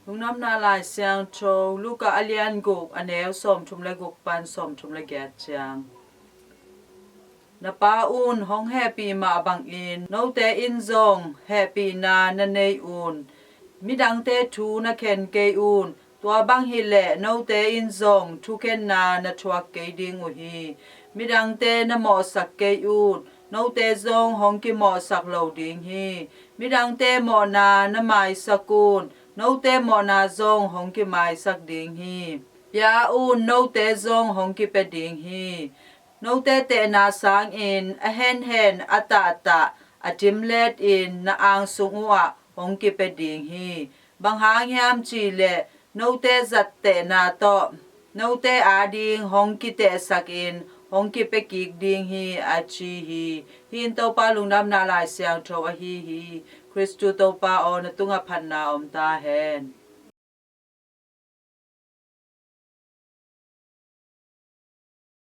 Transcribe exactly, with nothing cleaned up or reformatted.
Lungdamna Lai Siangtho, Luka a lian guk, a neu sawmthum le guk pan sawmthum le giat ciang. Na Pa un hong hehpih mah bangin note in zong hehpihna na nei un. Midangte thu na khen kei un. Tua bang hileh note in zong thukhenna na thuak kei ding uh hi. Midangte na mawhsak kei un. Note zong hong kimawhsak lo ding hi. Midangte mawhna na maisak un. Note mawhna zong hong kimaisak ding hi. Pia un, note zong hong kipia ding hi. Note tehna sangin a henhen a tahtah a timlet in na angsung uhah hong kipia ding hi. Bang hang hiam cihleh note zat tehna tawh note ading hong kitehsakin hong kipia kik ding hi, a ci hi. Hih in Topa Lungdamna Lai Siangtho ahi hi. Khristu Topa aw, na tungah phatna om ta hen.